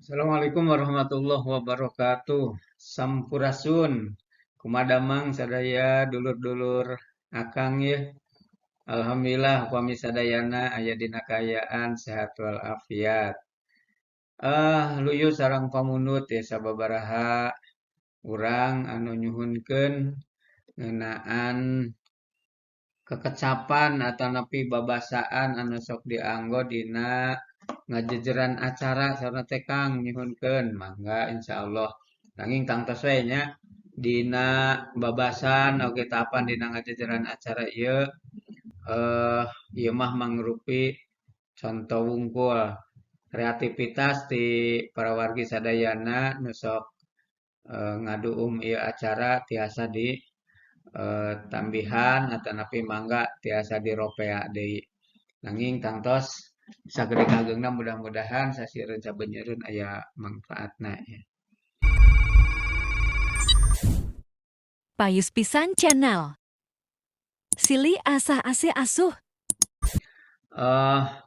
Assalamualaikum warahmatullahi wabarakatuh. Sampurasun. Kumaha damang sadaya dulur-dulur akang ye. Alhamdulillah upami sadayana aya dina kaayaan sehat walafiat. Luyu sareng pamundut ya sababaraha urang anu nyuhunkeun ngeunaan kekecapan atanapi babasaan anu sok dianggo dina ngajejeran acara saurna teh Kang nyuhunkeun mangga insyaallah. Nanging tangtos we nya dina babasan oge tahapan dina ngajejeran acara ieu ieu mah mangrupi conto wungkul kreativitas ti para wargi sadayana nu sok ngaduum ieu acara tiasa di tambihan atanapi mangga tiasa diropea deui. Nanging tangtos sagede kageungna mudah-mudahan sasieureun sabenyeureun aya mangfaatna ya. Payus Pisan Channel. Silih asah asih asuh.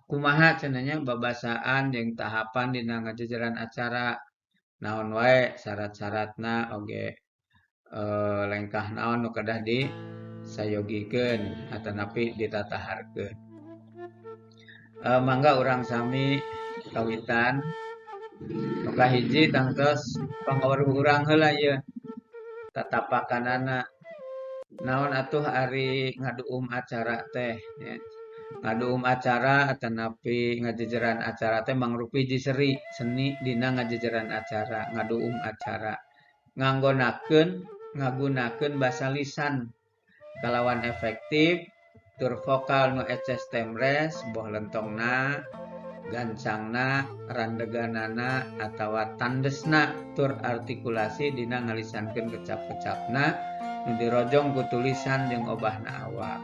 Kumaha cenah nya babasaan jeung tahapan dina ngajejeran acara naon wae syarat-syaratna oge lengkah naon nu kedah disayogikeun atanapi ditataharkeun. Mangga urang sami kawitan. Nu kahiji tangtos pangaweruh urang heula ieu tatapakanana. Naon atuh ari ngaduum acara teh nya. Ngaduum acara atanapi ngajejeran acara teh mangrupi hiji seni dina ngajejeran acara, ngaduum acara. Nganggonakeun ngagunakeun basa lisan kalawan efektif tur vokal nu eces temres boh lentongna, gancangna, randeganana atawa tandesna tur artikulasi dina ngalisankeun kecap-kecapna nu dirojong ku tulisan jeung obahna awak.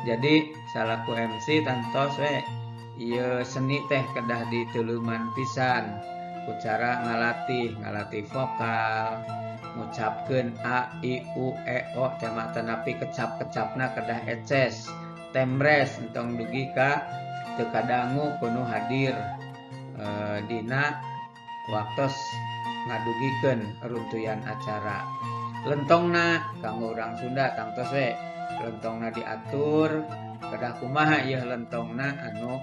Jadi salaku MC tangtos we ieu seni teh kedah diteuleuman pisan ku cara ngalatih vokal, ngucapkeun a i u e o teh tanapi kecap-kecapna kedah eces temres entong dugi ka teu kadangu ku nu hadir dina waktos ngadugikeun runtuyan acara. Lentongna kanggo urang Sunda tangtos we lentongna diatur kedah kumaha ieu lentongna anu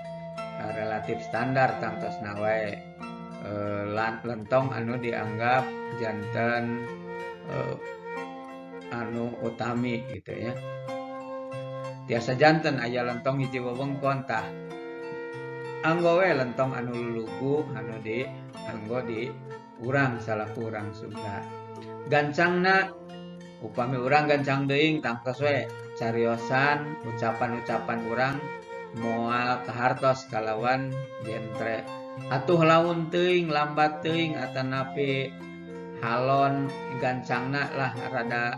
relatif standar tangtosna wae. Lentong anu dianggap janten anu utami gitu ya. Tiasa janten aya lentong hiji wewengkon tah anggo we lentong anu lulugu anu di anggo di urang salaku urang Sunda. Gancangna upami urang gancang teuing tangtos we cariosan ucapan-ucapan urang moal kahartos kalawan jentre. Atuh laun teuing lambat teuing atanapi halon gancangna lah rada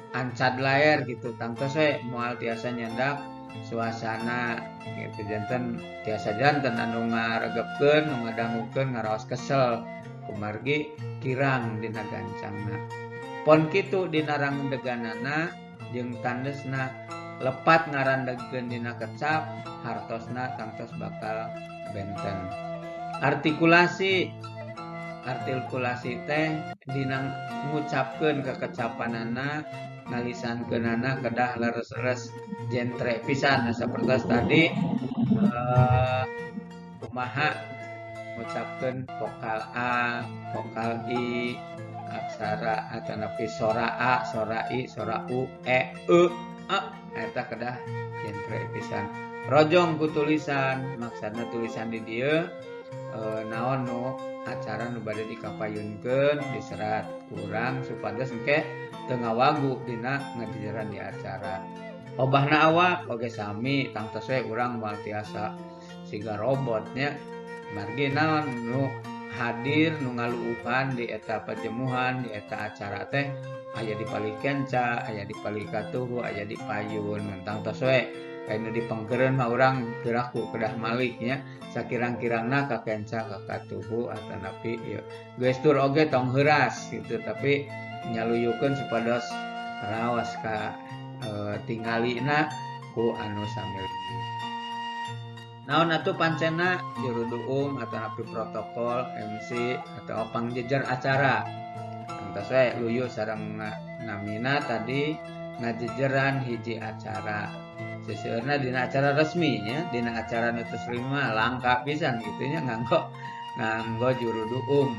ancad laer gitu tangtos we moal tiasa nyandak suasana gitu janten tiasa janten anu ngaregepkeun nu ngadangukeun ngaraos kesel kumargi kirang dina gancangna. Pon kitu dina randeganana jeung tandesna lepat ngarandegkeun dina kecap hartosna tangtos bakal benten. Artikulasi teh dina ngucapkeun kekecapanana ngalisankeunana kedah leres-leres jentre pisan. Nah, sapertos tadi kumaha ngucapkeun vokal a, vokal i, aksara atanapi sora a, sora i, sora u, e, e, a eta kedah jentre pisan. Rojong ku tulisan, maksudna tulisan di dieu naon nu acara nu bade dikapayunkeun diserat kurang supados engke teu ngawagu dina ngajejeran di acara. Obahna awak oge sami tangtos we urang moal tiasa siga robot nya. Margi naon nu hadir nu ngaluuhan di eta pajemuhan di eta acara teh aya di palih kenca, aya di palih katuhu, aya di payun. Tangtos we anu dipengkeureun mah urang geuraku kedah malik nya sakirang-kirangna ka kenca ka katuhu atanapi ieu gestur oge tong heuras gitu tapi nyaluyukeun supados raos ka tingalina ku anu samil. Naon atuh pancena juru duum atanapi protokol MC atau pangjejer acara? Tangtos we luyu sareng namina tadi, ngajejeran hiji acara. Seseueurna dina acara resmi nya, dina acara nu tos mah langka pisan kitu nya nganggo nganggo juru duum.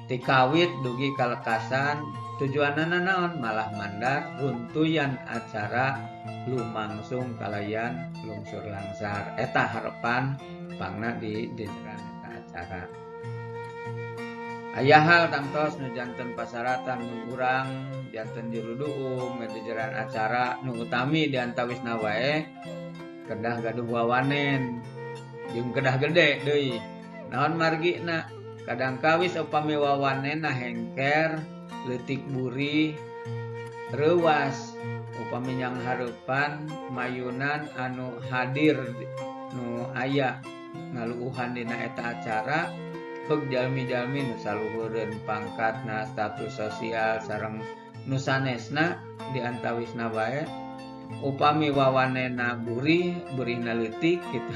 Tikawit dugi kalekasan tujuanana naon? Malah mandar runtuyan acara lumangsung kalayan lungsur langsar. Eta harepan pangna di jejeran eta acara. Aya hal tangtos nu janten pasaratan mun urang janten juru duum ngajejeran acara. Nu utami di antawisna wae kedah gaduh wawanen jeung kedah gede deui. Naon margina? Kadang kawis upami wawanenna hengker, leutik, burih, reuwas, upami nyanghareupan mayunan anu hadir nu aya ngaluuhan dina eta acara, heug jalmi-jalmi nu saluhureun pangkatna, status sosial sareng nu sanesna di antawisna wae, upami wawanena burih, burihna leutik kitu,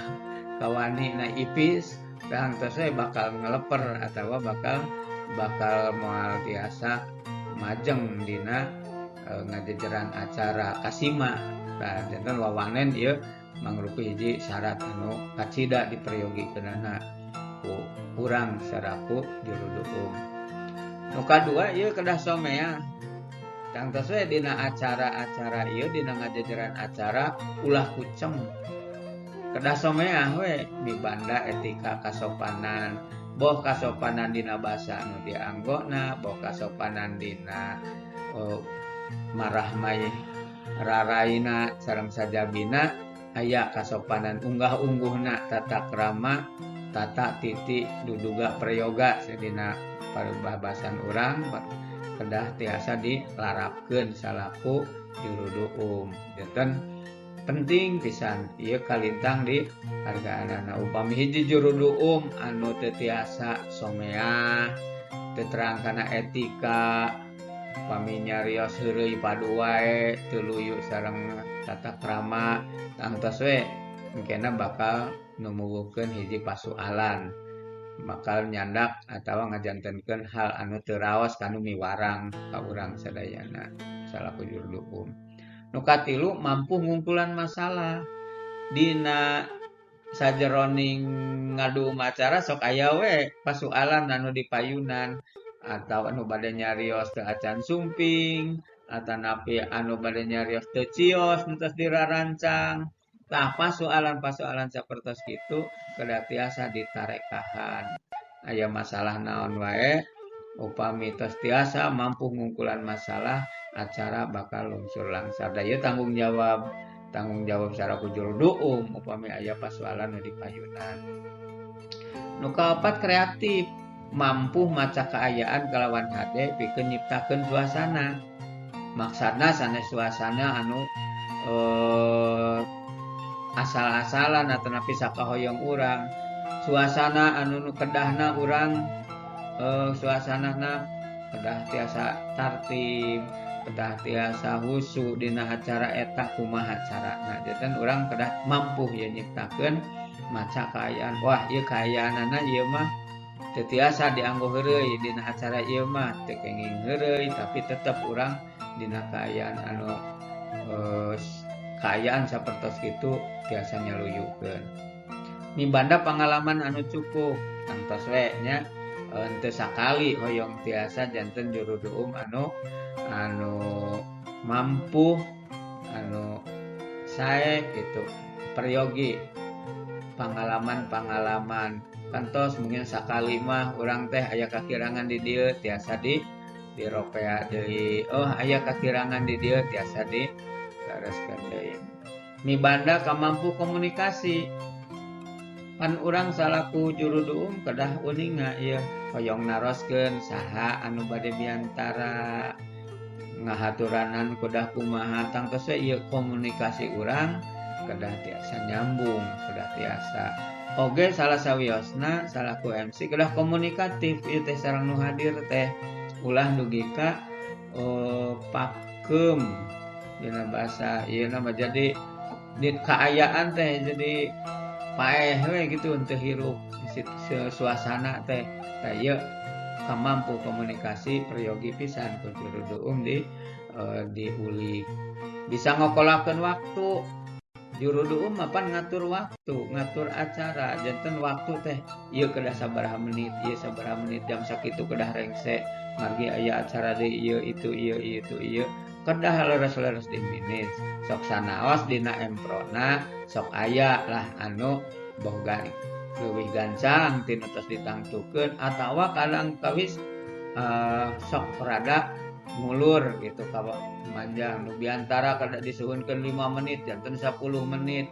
kawanina ipis, tangtos we bakal ngeleper atawa bakal bakal moal tiasa majeng dina ngajejeran acara, kasima. Tah, janten wawanen ieu mangrupi hiji syarat anu kacida diperyogikeunana ku urang saraku juru duum. Nu kadua ieu kedah somea. Tangtos we dina acara-acara ieu, dina ngajejeran acara, ulah kucem, kedah someah we mibanda etika kasopanan, boh kasopanan dina basa nu dianggona, boh kasopanan dina marahmai raraina sareng sajabina. Aya kasopanan unggah-ungguhna, tata krama, tata titi duduga prayoga dina paribahasan urang kedah tiasa dilarapkeun salaku juru duum. Janten penting pisan ieu kalintang di hargaanana. Upami hiji juru duum anu teu tiasa someah, teu terang kana etika, upami nyarios heureuy padu wae, teu luyu sareng tata krama, tangtos we engkena bakal numuwuhkeun hiji pasualan, bakal nyandak atawa ngajantenkeun hal anu teu raos kanu miwarang ka urang sadayana salaku juru duum. Nu katilu, mampu ngungkulan masalah. Dina sajeroning ngaduum acara sok aya we pasualan anu dipayunan, atau anu bade nyarios teu acan sumping, atanapi anu bade nyarios teu cios nu tos dirarancang. Tah, pasualan-pasualan sapertos kitu kedah tiasa ditarekahan. Aya masalah naon wae, upami tos tiasa mampu ngungkulan masalah, acara bakal lungsur langsar. Da ieu tanggung jawab salaku juru duum upami aya pasualan nu dipayunan. Nu kaopat, kreatif, mampu maca kaayaan kalawan hade pikeun nyiptakeun suasana. Maksudna sanes suasana anu asal-asalan atanapi sakahoyong urang, suasana anu nu kedahna urang suasanana kedah tiasa tartib, kedah tiasa husu dina acara eta. Kumaha carana? Janten urang kedah mampu ya nyiptakeun, maca kaayaan. Wah, ieu kaayaanana ieu mah teu tiasa dianggo heureuy dina acara ieu mah, teu kenging heureuy, tapi tetep urang dina kaayaan anu kaayaan sapertos kitu tiasa nyaluyukeun. Mibanda pangalaman anu cukup. Tangtos we nya henteu sakali hoyong tiasa janten juru duum anu anu mampu, anu sae gitu. Peryogi pangalaman-pangalaman, kantos mungkin sakali mah urang teh aya kakirangan di dieu tiasa di diropea deui. Oh, aya kakirangan di dieu tiasa di lereskeun deui. Mibanda kamampu komunikasi. Pan urang salaku juru duum kedah uninga ieu hoyong naroskeun saha anu bade biantara, ngahaturanan kedah kumaha. Tangtos we ieu komunikasi urang kedah tiasa nyambung, kedah tiasa oge. Salah sawiosna salaku MC kedah komunikatif ieu teh sareng nu hadir teh, ulah dugi ka pakem dina bahasa ieu mah. Jadi di kaayaan teh jadi Paeh we gitu, teu hirup suasana teh. Tah, ieu kamampu komunikasi peryogi pisan ku juru duum di diulik. Bisa ngokolakeun waktu. Juru duum mah pan ngatur waktu, ngatur acara. Janten waktu teh ieu kedah sabaraha menit, ieu sabaraha menit, jam sakitu kedah rengse margi aya acara deui, ieu itu, ieu itu, ieu kedah leres-leres di manage. Sok sanaos dina emprona sok aya lah anu boga leuwih gancang tina tos ditangtukeun, atawa kadang kawis sok rada ngulur gitu ka manjang. Nu biantara kada disuhunkeun 5 menit janten 10 menit.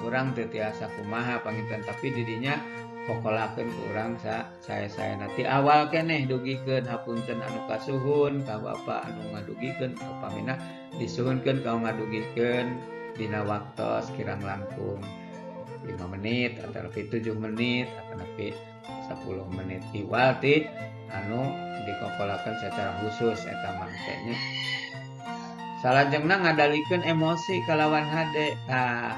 Urang teu tiasa kumaha panginten, tapi didinya kokolakeun ku urang sa sae-saena ti awal keneh. Dugikeun hapunten anu kasuhun ka bapa anu ngadugikeun, upamina disuhunkeun ka ngadugikeun dina waktos kirang langkung 5 menit atau lebih 7 menit atau lebih 10 menit, iwal ti anu dikokolakeun secara khusus eta mangke nya. Salajengna, ngadalikeun emosi kalawan hade. Tah,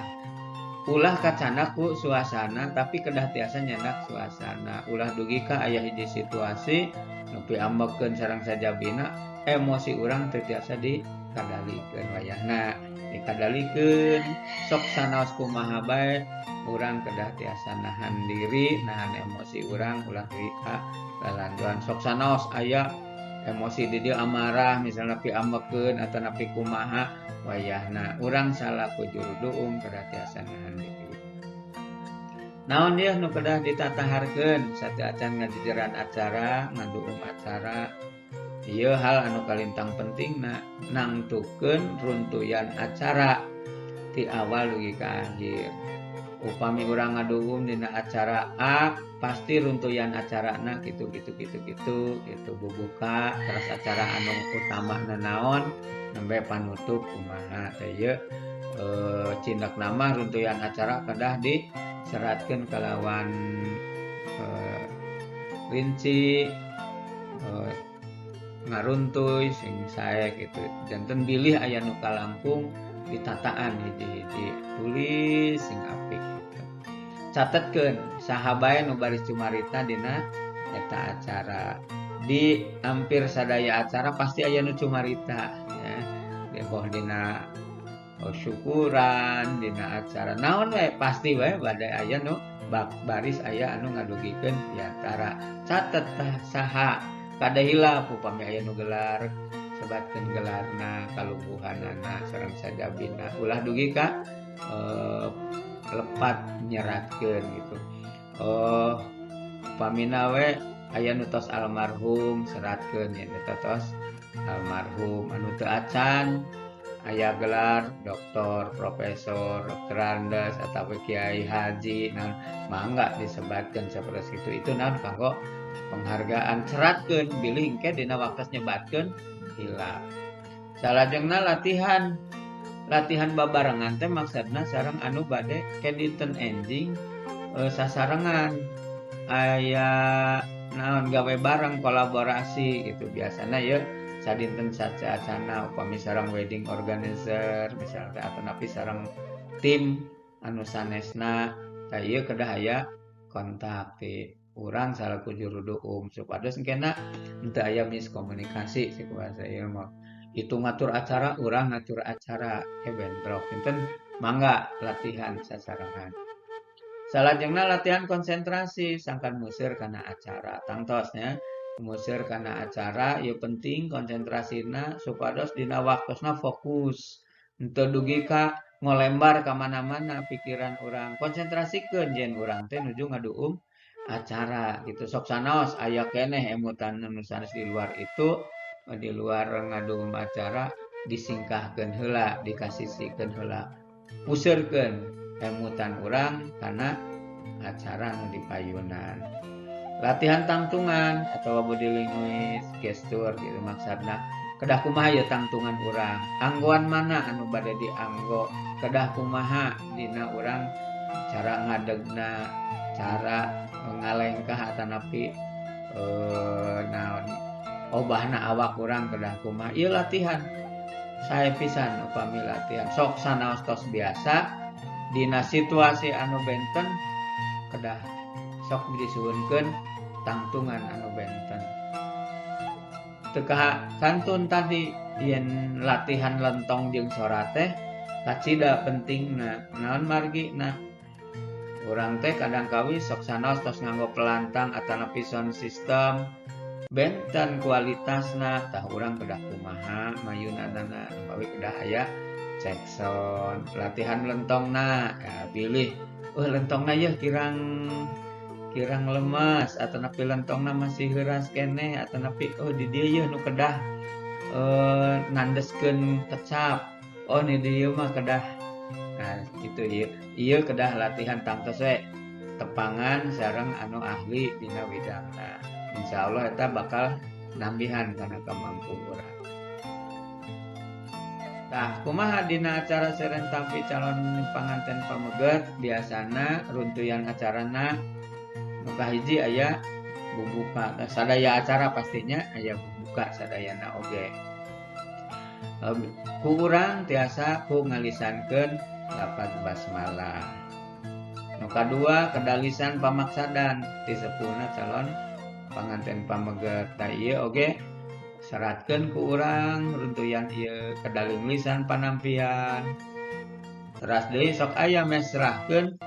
ulah kacandak ku suasana, tapi kedah tiasa nyandak suasana. Ulah dugi ka aya hiji situasi nu piambekeun sareng sajabina, emosi urang teu tiasa dikadalikeun. Wayahna dikadalikeun. Sok sanaos kumaha bae, urang kedah tiasa nahan diri, nahan emosi urang, ulah dugi ka lalanjuan. Sok sanaos aya emosi di dieu, amarah misalnya, piambekeun atau napi kumaha, wayahna urang salaku juru duum kedah tiasa nahan diri. Naon ieu nu kedah ditataharkeun sateuacan ngajejeran acara, ngaduum acara? Ieu hal anu kalintang pentingna: nangtukeun runtuyan acara ti awal dugi ka akhir. Upami urang ngaduum dina acara A, pasti runtuyan acarana gitu gitu gitu gitu gitu, bubuka, terus acara anu utama naon, nembe panutup kumaha. Teh ieu cindak nama runtuyan acara kedah diseratkeun kalawan rinci, ngaruntuy sing sae gitu. Janten bilih aya nu kalangkung, ditataan hiji-hiji, tulis sing apik gitu. Catetkeun saha bae nu baris cumarita dina eta acara. Di hampir sadaya acara pasti aya nu cumarita ya, di boh dina syukuran, dina acara naon we, pasti we bade aya nu baris aya anu ngadugikeun biantara. Catet tah saha, kada hilap. Upami aya nu gelar, sebatkeun gelarna, kalungguhanana sareng sajabina. Ulah dugi ka lepat nyeratkeun gitu. Oh, upamina we aya nu tos almarhum, seratkeun nya eta tos almarhum. Anu teu acan aya gelar doktor, profesor, doktorandes, atau kiai, haji, nah, mangga disebatkeun seperti itu. Itu naon, kanggo penghargaan. Seratkeun bilih engke dina waktos nyebatkeun hilap. Salajengna, latihan. Latihan babarengan teh maksudna sareng anu bade ke dinten enjing sasarengan, aya naon, gawe bareng, kolaborasi gitu. Biasana ya sadinten saacana, upami sareng wedding organizer misalnya atau napi sareng tim anu sanesna. Tah, ieu kedah aya kontak ti urang salaku juru duum supados engkena henteu aya miskomunikasi. Cek bahasa ieu mah, itu ngatur acara, urang ngatur acara, bentrok. Enten mangga latihan sasarengan. Salajengna, latihan konsentrasi sangkan museur kana acara. Tangtosnya museur kana acara ieu penting konsentrasina supados dina waktosna fokus, henteu dugi ka ngolembar ka mana-mana pikiran urang. Konsentrasikeun yen urang teh nuju ngaduum acara gitu. Sok sanaos aya keneh emutan anu sanes di luar itu, di luar ngaduum acara, disingkahkeun heula, dikasisikeun heula, puseurkeun emutan urang kana acara nu dipayunan. Latihan tangtungan atau body language, gestur gitu. Maksudna kedah kumaha ya tangtungan urang, anggoan mana anu bade dianggo, kedah kumaha dina urang cara ngadegna, cara ngalengkah atanapi naon, obahna awak urang kedah kumaha. Ieu latihan sae pisan upami latihan. Sok sanaos tos biasa. Dina situasi anu benten kedah sok disuhunkeun tangtungan anu benten. Teu kantun tadi yen latihan lentong jeung sora teh kacida pentingna. Naon margina? Urang teh kadang kawis sok sanaos tos nganggo pelantang atanapi sound system benten kualitasna, tah urang kedah kumaha mayunanana, umpami kedah aya cek sound, latihan lentongna ya, bilih lentongna yeuh kirang kirang lemas atanapi lentongna masih heuras keneh atanapi oh di dieu yeuh nu kedah nandeskeun kecap, oh di dieu mah kedah. Nah itu ieu kedah latihan tangtos we tepangan sareng anu ahli dina widangna. Insyaallah eta bakal nambihan kana kamampu urang. Tah kumaha dina acara seren tampi calon panganten pameget? Biasana runtuyan acarana nu kahiji aya bubuka. Tah sadaya acara pastinya aya bubuka sadayana oge. Ku urang tiasa ku ngalisankeun lapad basmalah. Nu kadua kedalisan pamaksadan ti sepuhna calon panganten pameget. Tah ieu oge seratkeun ku urang runtuyan ieu kedaling lisan panampian. Teras deui sok aya mesrahkeun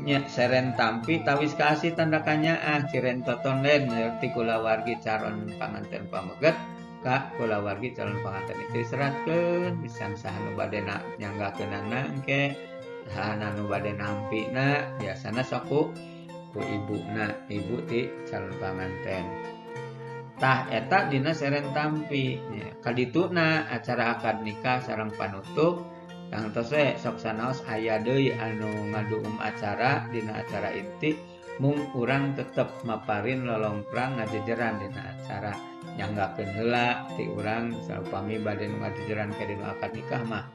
nya seren tampi tawis kaasih tanda kanyaah ciren totonden ti kulawargi calon panganten pameget ka kulawargi calon panganten istri, seratkeun pisan saha nu bade nyanggakeunana engke, saha nu bade nampina. Biasana sok ku ibuna, ibu ti calon panganten. Tah eta dina seren tampi nya. Kadituna acara akad nikah sareng panutup tangtos we sok sanaos aya deui anu ngaduum acara dina acara inti, mung urang tetep maparin lolongprang ngajejeran dina acara, nyanggakeun heula ti urang. Saupami bade nu ngajejeran ka dina akad nikah mah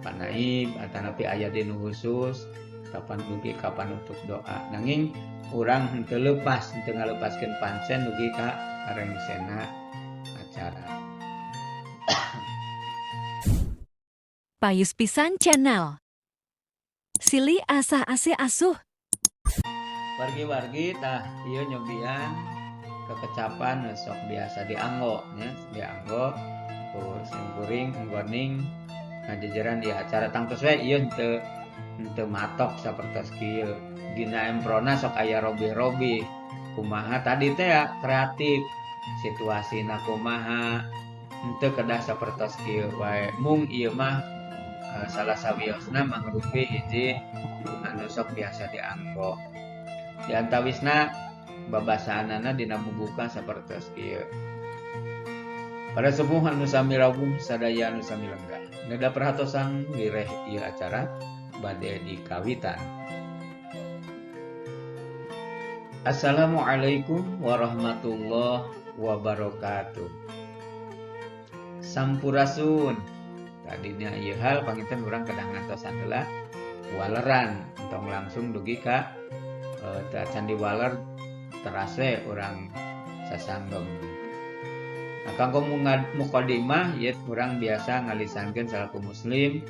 panaib atanapi aya dinu khusus kapan dugi ka panutup doa, nanging urang henteu leupas, henteu ngalepaskeun pancen dugi ka rengsena acara. Payus Pisan Channel. Silih asah asih asuh. Wargi-wargi, tah ieu nyobian kekecapan sok biasa dianggo nya, dianggo ku simkuring nggoning ngajejeran di acara. Tangtos we ieu henteu henteu matok sapertos kieu. Dina emprona sok aya robih-robih kumaha tadi teh ya, kreatif situasina kumaha, henteu kedah sapertos kieu wae. Mung ieu mah salah sawiosna mangrupi hiji anu sok biasa dianggo. Di antawisna babasaanana dina bubuka sapertos kieu. Para sepuh anu sami rawuh, sadaya anu sami lenggah, neda perhatosan wireh ieu acara bade dikawitan. Assalamualaikum warahmatullahi wabarakatuh. Sampurasun. Tadinya ieu hal panginten urang kedah ngantosan heula waleran, entong langsung dugi ka teu candi waler teras we urang sasanggem. Nah, kanggo mukadimah ieu urang biasa ngalisankeun salaku muslim,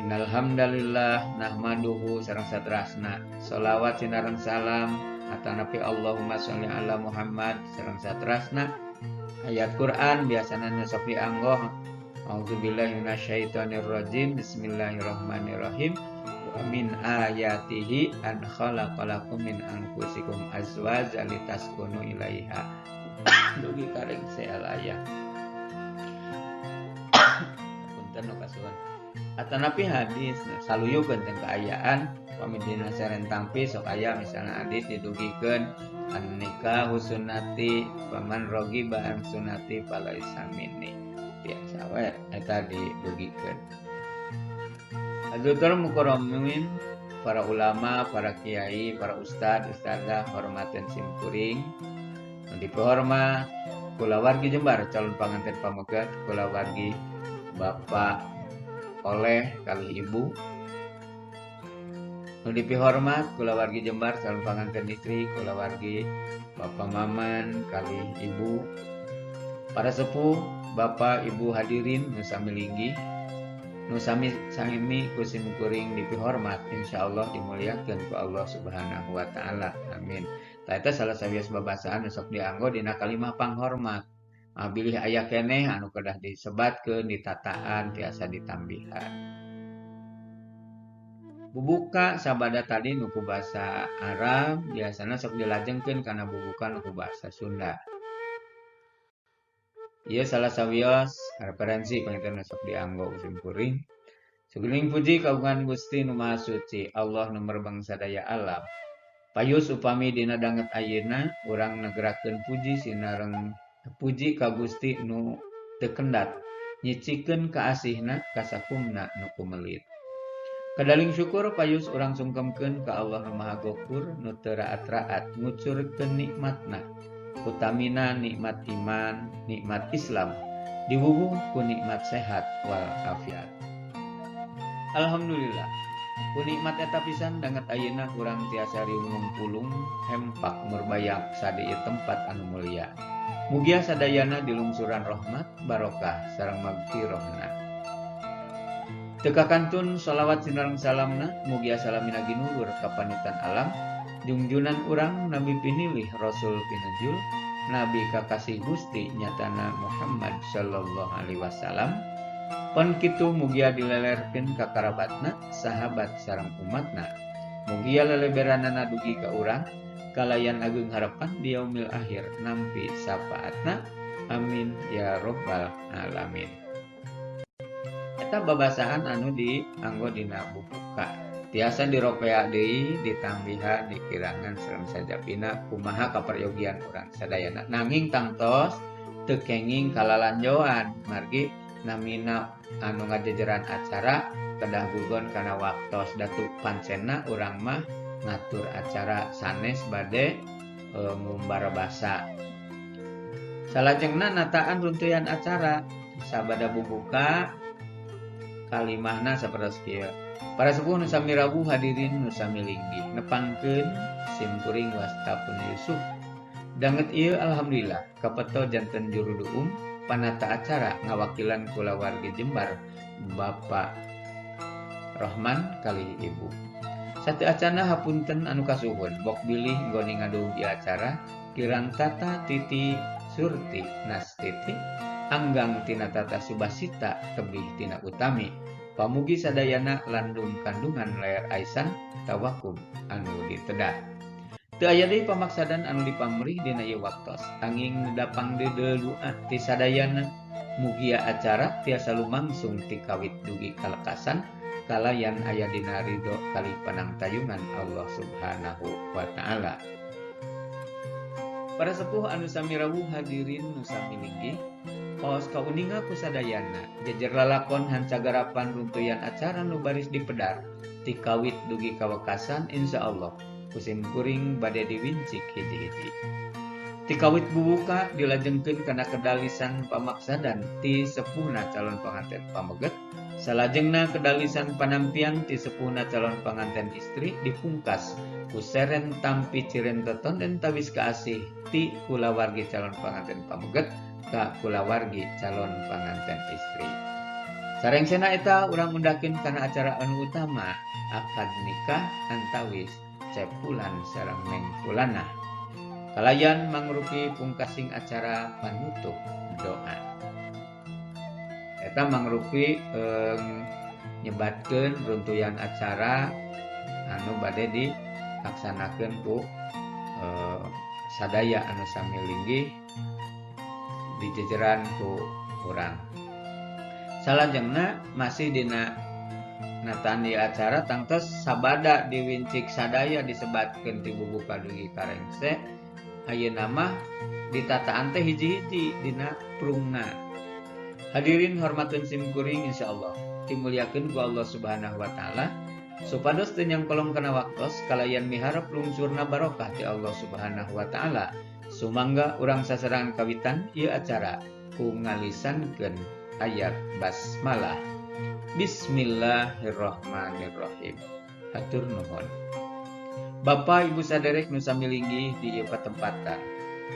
innal hamdalillah nahmaduhu sareng satrasna, sholawat sinareng salam atanapi Allahumma sholli ala Muhammad sareng satrasna. Ayat Quran biasana nu sok dianggo, auzubillahi minasyaitonirrajim, bismillahirrahmanirrahim, wa min ayatihi an khalaqalakum min anfusikum azwajan litaskunu ilaiha dugi kareng sealaya. Punten nu kasuhun. Atanapi hadis saluyukeun teh kaayaan pami dina seren tampi sok aya misalna hadis didugikeun an nikahu sunnati faman ragiba an sunnati falaisa minni, biasa we eta didugikeun. Hadratul mukarramin, para ulama, para kiai, para ustad, ustadzah, hormaten simkuring. Nu dipihormat kulawargi Jembar calon panganten pameget, kulawargi Bapak Oleh kalih Ibu. Nu dipihormat kulawargi Jembar calon panganten istri, kulawargi Bapak Maman kalih Ibu. Para sepuh, Bapak Ibu hadirin nu sami linggih. Nu sami sami ku simkuring dipihormat, insyaallah dimuliakeun ku Allah Subhanahu wa taala. Amin. Tah, eta salah sawios babasaan nu sok dianggo dina kalimah panghormat. Ah, bilih aya keneh anu kedah disebatkeun, ditataan, tiasa ditambihan. Bubuka sabada tadi nu ku basa Arab biasana sok dilajengkeun kana bubuka nu ku bahasa Sunda. Ieu salah sawios referensi panginten nu sok dianggo ku simkuring. Sugeng puji kagungan Gusti Nu Maha Suci, Allah nu merbeng sadaya alam. Payus upami dina danget ayeuna urang negerakeun puji sinareng puji ka Gusti nu teu kendat, nyicikeun kaasihna ka sakumna nu kumelit. Kadaling syukur payus urang sungkemkeun ka Allah Nu Maha Gokur nu teu raat-raat ngucurkeun nikmatna, utamina nikmat iman, nikmat Islam, diwuwuh ku nikmat sehat wal afiat. Alhamdulillah, ku nikmat eta pisan danget ayeuna urang tiasa riung pulung hempak murbayak sadi ieu tempat anu mulia. Mugia sadayana dilungsuran rahmat, barokah sareng magfirahna. Teu kakantun sholawat sinareng salamna mugia salamina ginulur ka panutan alam, jungjunan urang, Nabi pinilih, Rasul pinujul, Nabi kakasih Gusti, nyatana Muhammad sallallahu alaihi wasallam. Pon kitu mugia dilelerkeun ka karabatna, sahabat sareng umatna. Mugia leleberanana dugi ka urang kalayan ageung harapan di yaumil akhir nampi syafaatna. Amin ya robbal alamin. Eta babasaan anu dianggo dina bubuka. Tiasa diropea deui, ditambihan, dikirangan sareng sajabina kumaha kaperyogian urang sadayana. Nanging tangtos teu kenging kalalanjoan, margi namina anu ngajejeran acara kedah gugon kana waktos, datu pancena urang mah ngatur acara sanes bade ngumbar basa. Salajengna nataan runtuyan acara. Sabada bubuka kalimahna sapertos kieu: "Para sepuh nu sami rawuh, hadirin nu sami linggih, nepangkeun simkuring wasta pun Yusuf. Danget ieu alhamdulillah kapeto janten juru duum panata acara ngawakilan kulawargi Jembar, Bapak Rohman kalih Ibu. Sateuacanna hapunten anu kasuhun bok bilih nggone ngaduum ieu acara kirang tata titi surti nastiti anggang tina tata subasita tebih tina utami. Pamugi sadayana landung kandungan layar aisan tawakum anu ditedah. Teu aya deui pamaksadan anu dipamrih dina ieu waktos anging dapang deudeuh doa ti sadayana, mugia acara tiasa lumangsung ti kawit dugi kalekasan kalayan aya dina ridho kalih panangtayungan Allah Subhanahu wa taala. Para sepuh anu sami rawuh, hadirin nu sami linggih, kos kauninga ku sadayana jejer lalakon hancagarapan runtuyan acara nu baris dipedar ti kawit dugi kawekasan, insyaallah ku simkuring bade diwincik hiji-hiji. Ti kawit bubuka dilajengkeun kana kedalisan pamaksadan ti sepuhna calon panganten pameget, salajengna kedalisan panampian ti sepuhna calon panganten istri, dipungkas ku seren tampi ciren totonden tawis kaasih ti kulawargi calon panganten pameget ka kulawargi calon panganten istri. Sarengsena eta urang undakeun kana acara anu utama, akad nikah antawis Cep Fulan sareng Neng Fulanah. Kalayan mangrupi pungkasing acara panutup doa." Eta mangrupi nyebatkeun runtuyan acara anu bade dilaksanakeun ku sadaya anu sami linggih dijejeran ku urang. Salajengna masih dina nataan di acara, tangtos sabada diwincik sadaya disebatkeun ti bubuka dugi karengse, ayeuna mah ditataan teh hiji-hiji dina prungna. Hadirin hormatun simkuring, insyaallah dimuliakeun ku Allah Subhanahu wa taala, supados teu nyangkolong kana waktos kalayan miharep lungsurna barokah ti Allah Subhanahu wa taala, sumangga urang sasarengan kawitan ieu acara ku ngalisankeun ayat basmalah. Bismillahirrahmanirrahim. Hatur nuhun. Bapak Ibu saderek nu sami linggih di ieu patempatan,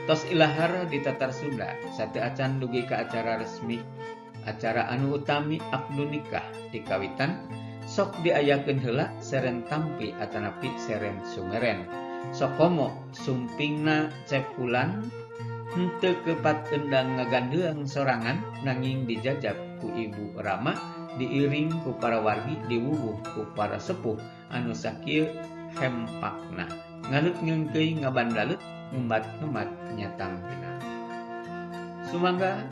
tos ilahar di Tatar Sunda sateuacan dugi ka acara resmi. Acara anu utami akdu nikah dikawitan sok diayakeun heula seren tampi atanapi seren sumeren. Sokomo sumpingna cepulan henteu kepat endang ngagandeung sorangan nanging dijajab ku Ibu Rama diiring ku para wargi diwuwuh ku para sepuh anu sakieu hempakna ngalut ngeungkeuy ngabandalut ngembat-ngembat nyatangkena. Sumangga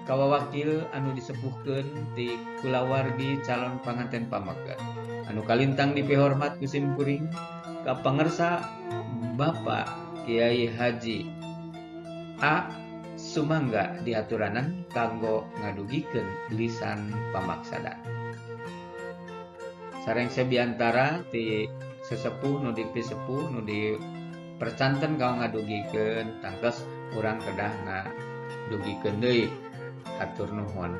kawawakil anu disepuhkeun ti kulawargi calon panganten pameget anu kalintang dipihormat ku sim kuring ka pangersa Bapak Kiai Haji A sumangga diaturanan kanggo ngadugikeun lisan pamaksadan. Sareng sebiantara ti sesepuh nu dipisepuh nu dipercanten kanggo ngadugikeun tangtos urang kedah ngadugikeun deui hatur nuhun.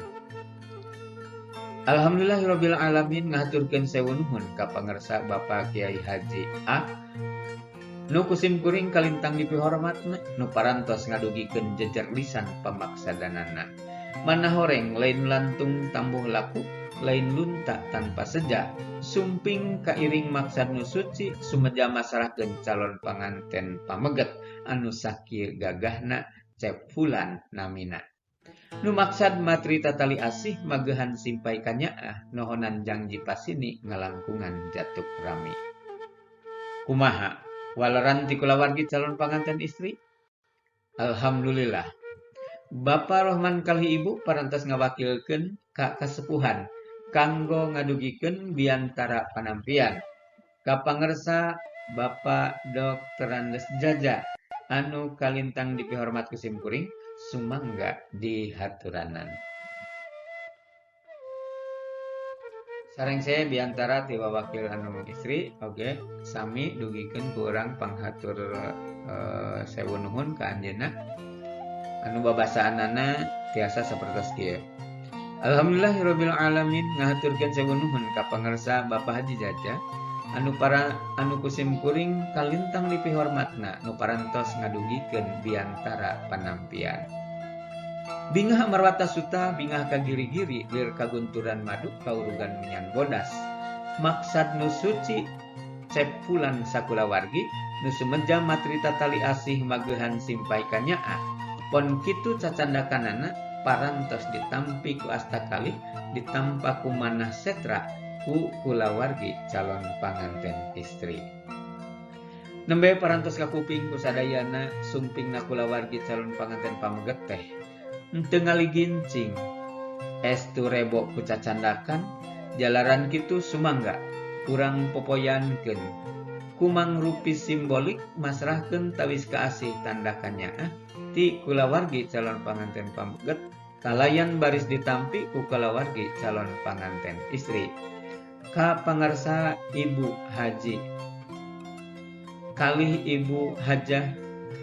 Alhamdulillahirabbil alamin ngahaturkeun sewu nuhun ka pangersa Bapak Kiai Haji A nu kusim kuring kalintang dipihormatna nu parantos ngadugikeun jejer lisan pamaksadanana. Mana horeng lain lantung tambuh laku lain lunta tanpa seja sumping kairing maksad nu suci sumeja masarahkeun calon panganten pameget anu sakieu gagahna cep fulan namina. Nu maksad matri tatali asih magehan simpai kanyaah nohonan jangji pasini ngalangkungan jatuk rami. Kumaha waleran ti kulawargi calon panganten istri? Alhamdulillah. Bapak Rohman kalih Ibu parantos ngawakilkeun ka kasepuhan kanggo ngadugikeun biantara panampian. Ka pangersa Bapak Dr. Andes Jaja anu kalintang dipihormat ku sim kuring sumangga dihaturanan. Sareng saya biantara ti wawakil anu istri oge sami dugikeun ku urang panghatur sewu nuhun ka anjeunna anu babasaanana tiasa sapertos kieu. Alhamdulillahirabbil alamin ngahaturkeun sewu nuhun ka pangersa Bapak Haji Jaja anu para anu kusim kuring kalintang dipihormatna nu parantos ngadugikeun biantara panampian. Bingah marwata suta bingah kagiri-giri lir kagunturan madu kaurugan minyan bodas. Maksad nu suci cep fulan sakulawargi nu sumeja matri tatali asih magehan simpai kanyaah. Pon kitu cacandakanana parantos ditampi ku asta kalih ditampa ku manah setra ku kulawargi calon panganten istri. Nembe parantos kakuping ku sadayana sumpingna kulawargi calon panganten pameget teh. Henteu ngaligincing estu rebo ku cacandakan jalaran kitu sumangga kurang popoyankeun kumangrupi simbolik masrahkeun tawis kaasih tanda kanyaah ti kulawargi calon panganten pameget kalayan baris ditampi ku kulawargi calon panganten istri. Ka pangarsa Ibu Haji kalih Ibu Hajah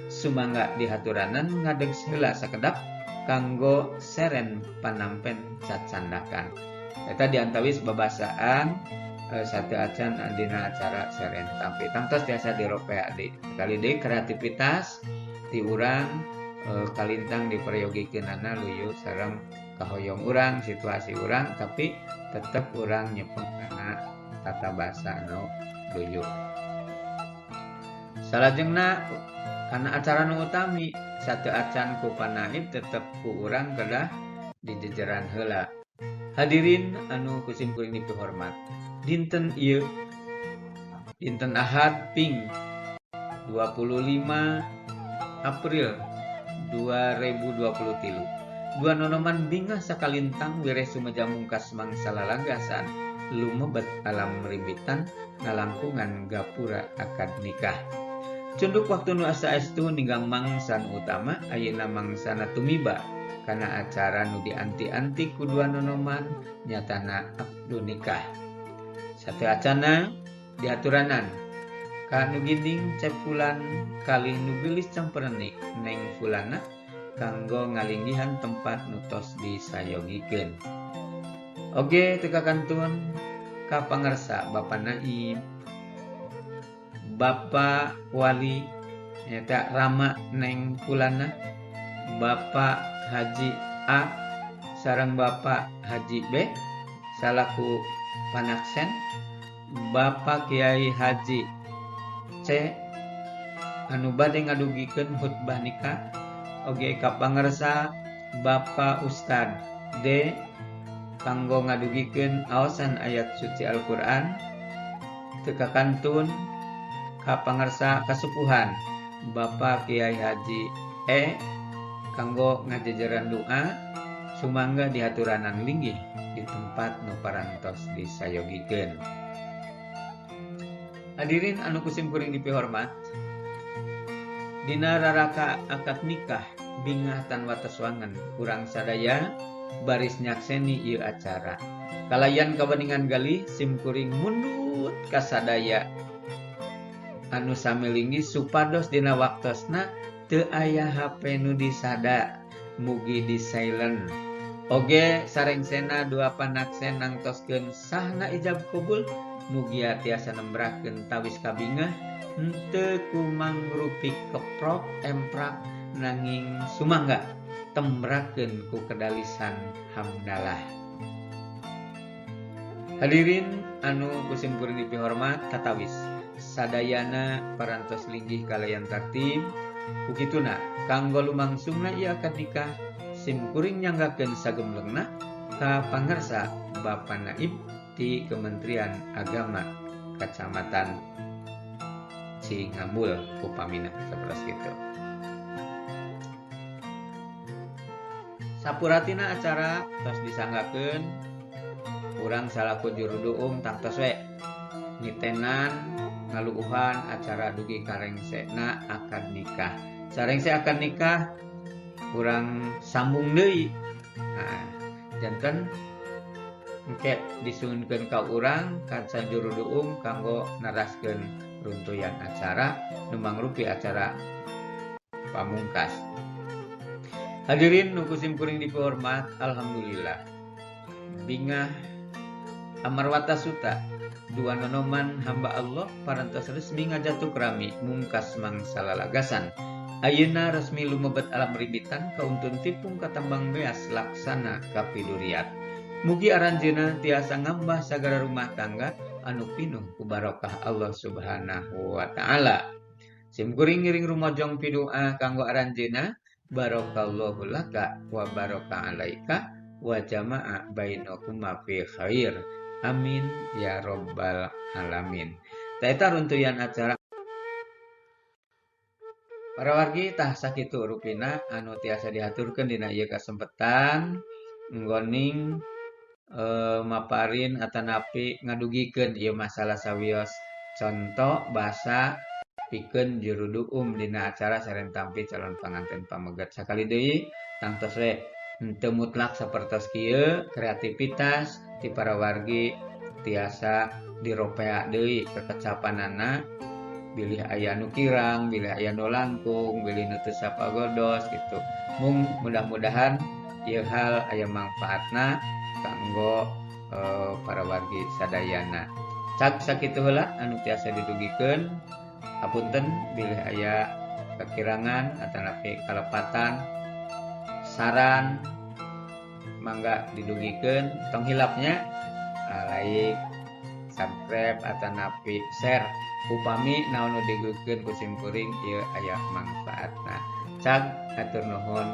sumangga dihaturanan ngadeg heula sakedap kanggo seren panampen cacandakan. Eta diantawis babasaan satu acan dina acara seren tampi. Tangtos tiasa diropea di. Sekali deui kreativitas ti urang kalintang diperyogikeunana luyu sareng kahoyong urang, situasi urang, tapi tetep urang nyepeng kana tata basa nu luyu. Salajengna kana acara nu utami satu acan ku panaib tetep ku urang kedah di jejeran heula. Hadirin anu kusim kuring dipihormat. Dinten ieu dinten Ahad ping 25 April 2023. Dua nonoman bingah sakalintang wireh sumeja mungkas mangsa lalagasan lumebet alam rimbitan ngalangkungan gapura akad nikah. Cunduk waktu nu asa estu ninggang mangsa nu utama ayeuna mangsana tumiba kana acara nu dianti-anti ku dua nonoman nyatana akdu nikah. Satu acana diaturanan ka nu ginding cep fulan kalih nu geulis campereni neng fulana kanggo ngalinggihan tempat nu tos disayogikeun. Oge teu kakantun ka pangersa Bapak Naib, Bapak Wali nyata Rama neng fulana, Bapak Haji A Sareng Bapak Haji B salaku panaksen, Bapak Kiai Haji C anu bade ngadugikeun khutbah nikah, oge ka pangersa Bapak Ustad D kanggo ngadugikeun aosan ayat suci Al-Qur'an, teu kakantun ka pangersa kasupuhan Bapak Kiai Haji E kanggo ngajejeran doa. Sumangga dihaturanan linggih di tempat nu parantos disayogikeun. Hadirin anu ku sim kuring dipihormat, dina raraka akad nikah bingah tan wates wangen urang sadaya baris nyakseni ieu acara. Kalayan kaweningan galih sim kuring mundut kasadaya anu sami linggih supados dina waktosna teu aya HP nu disada, mugi di silent. Oge sarengsena dua panaksen nangtoskeun sahna ijab kabul, mugia tiasa nembrakeun tawis kabingah henteu kumangrupi keprok emprak, nanging sumangga tembrakeun ku kedalisan hamdalah. Hadirin anu ku sim kuring dipihormat, katawis sadayana parantos linggih kalayan tertib. Kukituna kanggo lumangsungna ieu akad nikah, sim kuring nyanggakeun sagemblengna ka pangersa Bapak Naib di Kementerian Agama Kecamatan Cingambul upamina sapertos kitu. Sapuratina acara tos disanggakeun, urang salaku juru duum tangtos we nitenan ngaluuhan acara dugi karengsena akad nikah. Sarengse akad nikah urang sambung deui. Nah, janten engke disuhunkeun ka urang ka juru duum kanggo neraskeun runtuyan acara nu mangrupi acara pamungkas. Hadirin nu ku sim kuring dipihormat, alhamdulillah. Bingah amarwata suta dua nonoman hamba Allah parantos resmi ngajatuk rami mungkas mangsa lalagasan. Ayeuna resmi lumebet alam rimbitan kauntun tipung katambang beas laksana kapiduriat. Mugi aranjeunna tiasa ngambah sagala rumah tangga anu pinuh ku barokah Allah Subhanahu wa taala. Sim kuring ngiring rumojong pidu'a kanggo aranjeunna, barakallahu laka wa baraka alaika wa jama'a bainakuma fi khair. Amin ya robbal alamin. Tah eta runtuyan acara. Para wargi, tah sakitu rupina anu tiasa dihaturkeun dina ieu kasempetan nggoning maparin atanapi ngadugikeun ieu masalah sawios conto basa pikeun juru duum dina acara sareng tampi calon panganten pamegat. Sakali deui, tangtos we henteu mutlak sapertos kieu, kreativitas ti para wargi tiasa diropea deui kekecapanana, bilih aya nu kirang, bilih aya nu langkung, bilih nu teu sapagodos gitu. Mung mudah-mudahan ieu hal aya mangfaatna kanggo para wargi sadayana. Cag sakitu heula anu tiasa didugikeun. Hapunten bilih aya kekirangan atanapi kalepatan. Saran mangga didugikeun. Tong hilap nya like, subscribe atanapi share upami naon nu didugikeun ku sim kuring ieu aya mangfaatna. Cag, hatur nuhun.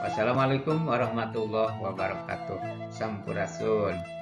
Wassalamualaikum warahmatullahi wabarakatuh. Sampurasun.